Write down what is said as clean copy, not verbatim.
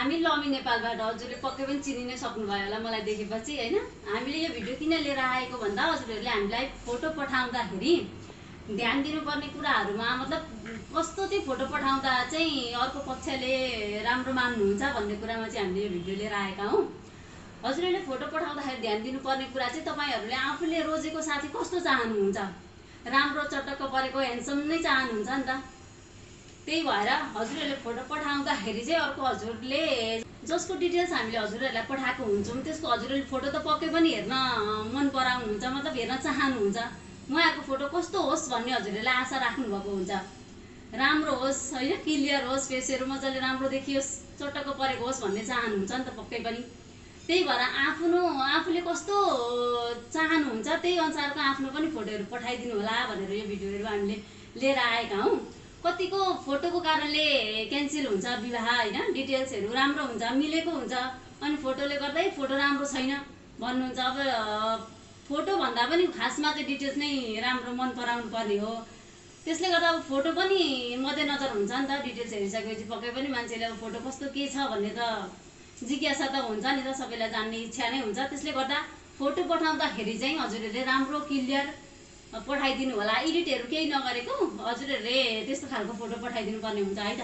हामी लमी नेपालबाट हजुरले पक्कै पनि चिनिनै सक्नुभयो होला मलाई देखेपछि हैन। हामीले यो भिडियो किन लिएर आएको भन्दा हजुरहरूले हामीलाई फोटो पठाउँदाखेरि ध्यान दिनुपर्ने कुराहरुमा मतलब कस्तो चाहिँ फोटो पठाउँदा चाहिँ अर्को पक्षले राम्रो मान्नुहुन्छ भन्ने कुरामा चाहिँ हामीले यो भिडियो लिएर आएका हौं। हजुरहरूले फोटो पठाउँदाखेरि ध्यान दिनुपर्ने कुरा चाहिँ तपाईहरुले आफूले रोजेको साथी कस्तो चाहनुहुन्छ, राम्रो चटक्क परेको ह्यान्डसम नै चाहनुहुन्छ नि त। त्यही भएर हजुरहरूले फोटो पठाउँदाखेरि चाहिँ अर्को हजुरले जसको डिटेल्स हामीले हजुरहरूलाई पठाएको हुन्छौं त्यसको हजुरहरूले फोटो त पक्कै पनि हेर्न मन पराउनुहुन्छ, मतलब हेर्न चाहनुहुन्छ। उहाँहरुको फोटो कस्तो होस् भन्ने हजुरहरूले आशा राख्नु भएको हुन्छ। राम्रो होस् हैन, क्लियर होस्, फेसहरु मजाले राम्रो देखियोस्, चटक्क परेको होस् भन्ने चाहनुहुन्छ नि त पक्कै पनि। त्यही भएर आफूले कस्तो चाहनुहुन्छ त्यही अनुसारको आफ्नो पनि फोटोहरु पठाइदिनु होला भनेर यो भिडियोहरु हामीले लिएर आएका हौं। कतिको फोटोको कारणले क्यान्सल हुन्छ विवाह हैन, डिटेल्सहरु राम्रो हुन्छ, मिलेको हुन्छ, अनि फोटोले गर्दै फोटो राम्रो छैन भन्नुहुन्छ। अब फोटो भन्दा पनि खासमा चाहिँ डिटेल्स नै राम्रो मन पराउनु पर्ने हो। त्यसले गर्दा अब फोटो पनि मध्यनजर हुन्छ नि त। डिटेल्स हेरिसकेपछि पक्कै पनि मान्छेले अब फोटो कस्तो के छ भन्ने त जिज्ञासा त हुन्छ नि त, सबैलाई जान्ने इच्छा नै हुन्छ। त्यसले गर्दा फोटो पठाउँदाखेरि चाहिँ हजुरहरूले राम्रो क्लियर पठाइदिनु होला। एडिटहरु केही नगरेको हजुरहरूले त्यस्तो खालको फोटो पठाइदिनु पर्ने हुन्छ है त।